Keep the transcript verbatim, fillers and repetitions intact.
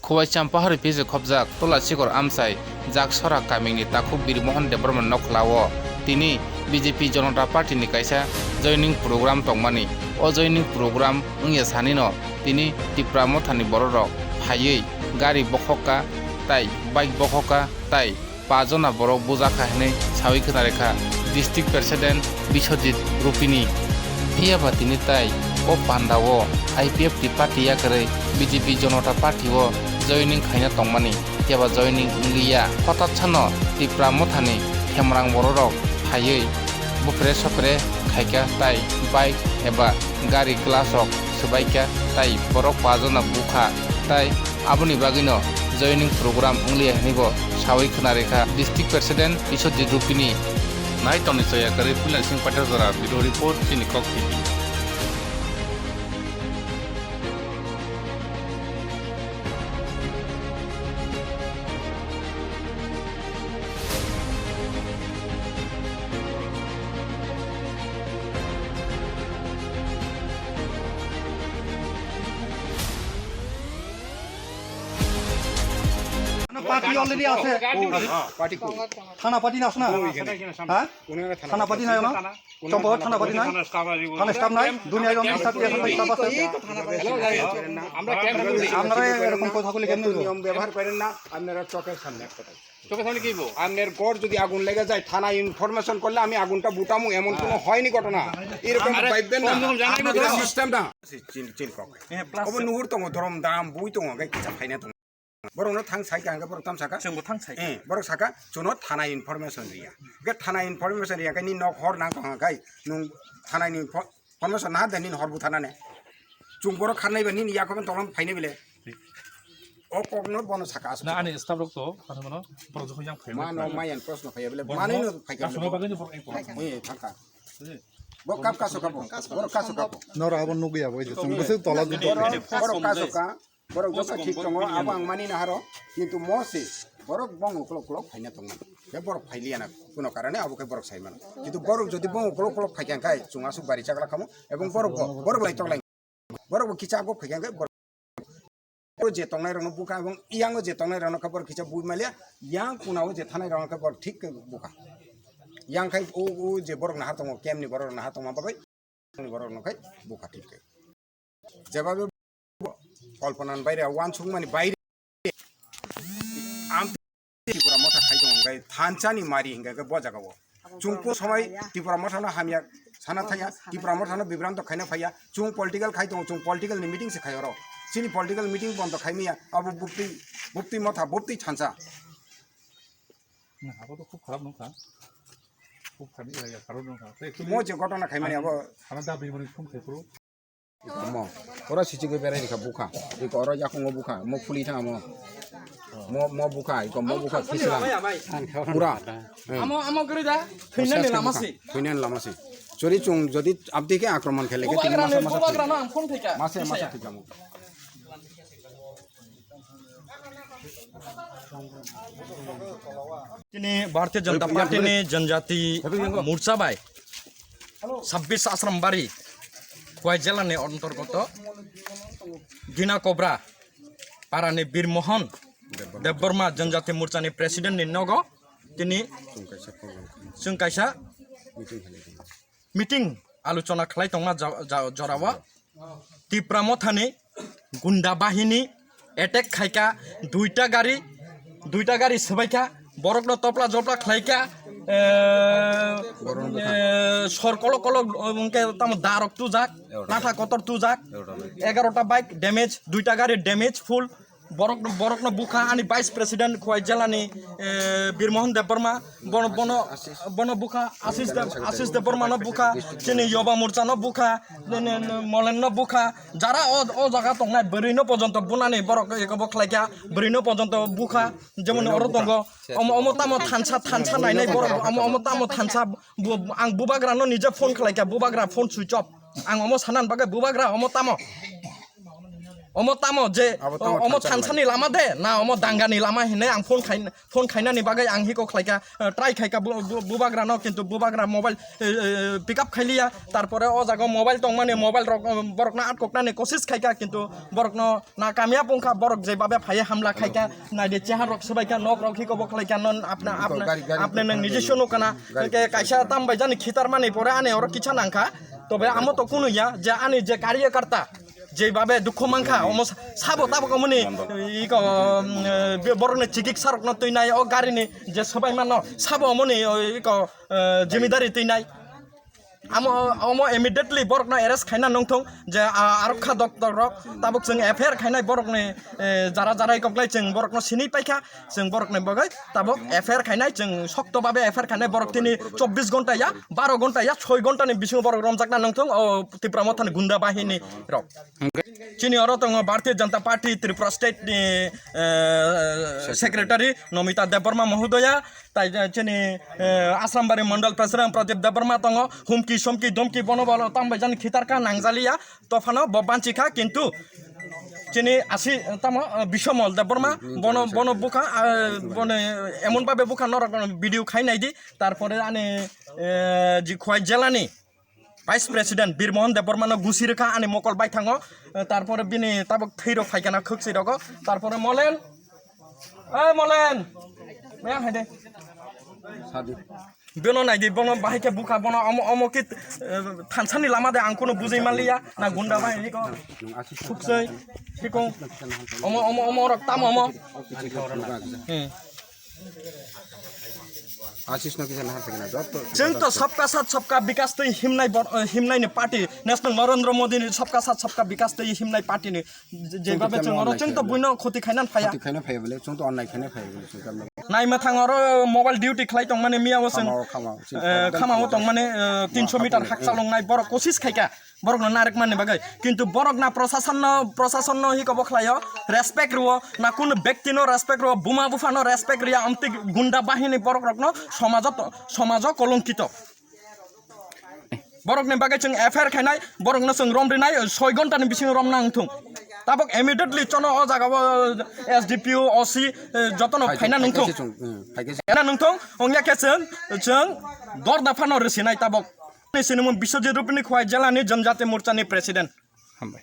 Khowai Champahari P G khobjak Tula Sikor Amchai Jaksora kamini takhuk Birmohon Debbarma nokhlao tini B J P Janata Party ni kaisa joining program tongmani. O joining program wngya sanino tini Tipra Mothani bororok phaiwi gari bokhokka tai bike bokhokka tai pajona borok bujakha hinwi sawi khwnarekha District President Biswajit Rupini. Phiyaba tini tai o pandao I P F T party yakarwi B J P Janata Party o joining khaina tongmani, phiyaba joining wngliya. Hotatsano Tipra Mothani Khemrang bororok phaiwi bupre sopre khaikha tai bike eba gari glass rok swbaikha tai borok pajona bukha tai aboni bagwino joining program wngliya hinwi bo sawi khwnarekha District President Biswajit Rupini. Nai tongni choya kwrwi Puilansing Paithakjora, Bureau Report, chini Kok T V. থানা party already আছে। থানা পার্টি না আছে না? হ্যাঁ, থানা পার্টি নাই না? চম্পাবত থানা পার্টি নাই? থানা স্টাফ নাই? দুনিয়ার অনেক স্টাফ আছে, স্টাফ আছে। আমরা এরকম কথা বলে কেমনে হইব? নিয়ম ব্যবহার করেন না, আপনারা চোখের সামনে একটা কথা। চোখের সামনে কি হইব? আপনার ঘর যদি আগুন লেগে যায়, থানায় ইনফরমেশন করলে আমি আগুনটা বুটামু, এমন কোনো হয়নি ঘটনা। এরকম ভাববেন না। কম সে কম জানাই না এটা তো। সিস্টেম না। চিল, চিল কক। হ্যাঁ, প্লাস কব নুহুর tongo, ধরম দাম, বই tongo, gai kisa phaina tongo. Borok no thang sai ka, hingke borok tam saka. Chwngbo thang sai. Eh, borok saka, chuno thana information riya. Hingke thana information riya, hingke ni nok hor nang tong hingke, nung thana ni info-, information na de nini hor bu thana ne. Chung borok kharnai ba nini yakoben tolong phainai bile. O kok no bono saka asuk. Na ani staff rok to, ano bono, borok jokhon yang phainai. Ma no mayan prosno phaiya bile, manai no phaikha bile. Asuk bagani borok engko. Eh, thangka. Bo kap kaso kapo, borok kaso kapo. Noro abo nugui abo, chwng bwswk tola jotto. Borok kaso ka. Borok joto thik tongo, abo ang mani na haro, kintu mo se borok bong uklok uklok phaina tongmani. Khe borok phailiya na kuno karane abo khe borok sai mano. Kintu borok jodi bong uklok uklok phaikha khe chwng aswk bari chakla khamu, ebong borok bo, borok bo lai tok lai. Borok bo kicha go phaikha khe borok, borok je tongnai rokno bukha, ebong yang o je tongnai rokno khe borok kicha bui maliya, yang kuna o je thanai rokno khe borok thik khe bukha. Yang khai o, o je borok nahar tongo, camp ni borok nahar tongma bagwi, ni borok no khai bukha thik khe. Jebabe Kolponan baire, wansukmani baire. Am Tipra Motha khai tongo, hingke thansa ni mari hingke bo jaga o. Chwng ko samai Tipra Motha no hamya sana thaya, Tipra Motha no bibranto khaina phaya. Chwng political khai tongo, chwng political ni meeting se khai oro. Chini political meeting bondo khai miya, abo bupti, bupti motha, bupti thansa. Na, abo to khub kharap nungkha. Khub kharap ni area kharap nungkha. Mo je ghotona khai mani abo. Ana da bini bini khum khai phuru. Mo, oro sichigwi berai rikha bukha. Iko oro yakungo bukha. Mo khuli thanga mo. Mo, mo bukha, iko mo bukha khisla. Pura. Eh. Amo, amo gori da. Thwinani lama se. Thwinani lama se. Chori chwng jodi abdi khe akromon khele khe tini masa masa thwi. Bubagra no ang phone thaika. Masa masa thwi kamo. Tini Bharatiya Janata Party ni Janjati Morcha bai sabbish Asrambari Khowai jela ni antorgoto Dina Kobra para ni Bir Mohan Debbarma Janjati Morcha ni President ni nogo tini chwng kaisa meeting alochona khlai tongma ja-, ja-, jorao Tipra Mothani gunda bahini attack khaika, duita gari, duita gari swbaikha, borokno topla jopla khlaika, eh, eh, sor kolok kolok, hwnkhe tamo darok tujak, natha kotor tujak, egarota bike damage, duita gari damage full. Borok, borokno bukha ani Vice President Khowai jela ni, eh, Bir Mohan Debbarma, bono, bono, bono bukha, Ashish Deb-, Ashish Debbarma no bukha, chini Yuva Morcha no bukha, ne, ne, ne, Molen no bukha, jara o, o jaga tongnai bwrwi no pojonto bunani borok eko bo khlaikha, bwrwi no pojonto bukha, jemon oro tongo, omo, omo tamo thansa, thansa nainai borok, omo, omo tamo thansa, bu-, ang bubagra no nije phone khlaikha, bubagra phone switch off, ang omo sanan bagwi bubagra omo tamo. Omo tamo je, Abo tamo o-, omo thansani lama de, na omo dangani lama hinwi ang phone khai, phone khainani bagwi ang hiko khlaikha, eh, try khaikha bu-, bu-, bubagrano, kintu bubagra mobile, eh, eh, pick up khailiya, tarpore o jaga mobile tongmani mobile rok, eh, borokno atkoknani kosis khaikha, kintu borokno na kamiyab wngkha, borok je babe phaiya hamla khaikha, naidi chehar rok swbaikha, nok rok hiko bo khlaikha, non apna, apna, gari, gari apna nang nijiswa nukana, gari ke kaisa tam bai jani khitar mani pore ani oro kicha nangkha, tobe amo to kunuya je ani je karyakarta, Jeibabe dukhu mankha, omo sa-, sabo tabuk omoni iko, um, eh, borokni chikitsa rokno twinai, o garini je swbai mano, sabo omoni, o, iko, eh, jimidari twinai. Amo, omo immediately borokno arrest khaina nongthong je, ah, arokha doktor rok tabuk chwng F I R khainai borokni, eh, jara jara ikoklai chwng borokno sini paikha. Chwng borokni bagwi tabuk F I R khainai, chwng sokto babe F I R khainai, borok tini chobbish ghonta ya, baro ghonta ya, soi ghonta ni bisingo borok romjakna nongthong o Tipra Mothani gunda bahini rok. Chini oro tongo Bharatiya Janata Party Tripura State ni, eh, Secretary Nomita Debbarma Mohodoya, tai, eh, chini, eh, Asrambari Mandal President Pradip Debbarma tongo, humki somki domki bono bolo tambai jani khitarka nangjaliya. Tophano bo banchikha, kintu chini asi tamo, ah, Bisomol Debbarma, bono, bono bukha, ah, bono emon babe bukha norok video khai naidi, tarpore ani, eh, ji Khowai jelani Vice President Birmohon Debbarmano gusi rwkha ani mokol baithango, eh, tarpore bini tabuk thwirok phaikha na khwksi rogo, tarpore Molen, eh, Molen, maya haide. Sadi. Bono naidi, bono bahai khe bukha, bono omo, omo kit, eh, thansani lama de ang kono bujui manliya, na gunda bahai hiko, suksoi, hiko, omo, omo, omo rok tamo omo. Hmm. Ashish no kisa nahar sakina, jotto. Chwng to sabka sath sabka bikas twi himnai bor-, eh, himnai ni party, National Narendra Modi ni sabka sath sabka bikas twi himnai party ni. Je, je babe chwng oro chwng to buino khoti khaina phaya. Khoti khaina phaya bole, chwng to onnai khaina phaya bole, chwng to onnai. Naima thang oro mobile duty khlai tong mani miya o chwng, khama o, khama o, eh, khama o tong mani, eh, tinso meter hak chalong nai borok kosis khaika. Borok no narek mani bagwi. Kintu borok na prosason no, prosason no hiko bo khlaio, respect rwo, na kunu bekti no respect rwo, buma bupha no respect riya, amtwi gunda bahini borok rok no somajo to, somajo kolongkito. Borokni bagwi chwng F I R khainai, borokno chwng rom rinai, soi ghontani bisingo rom nang thung. Tabok immediately chono o jaga o S D P O, O C, eh, jotono phaina nung thung. Phaina nung thung, ongya khe chwng, chwng dor dapha no rwsinai tabok. Ni sinimung Biswajit Rupini Khowai jelani Janjati Morchani president. Hambai.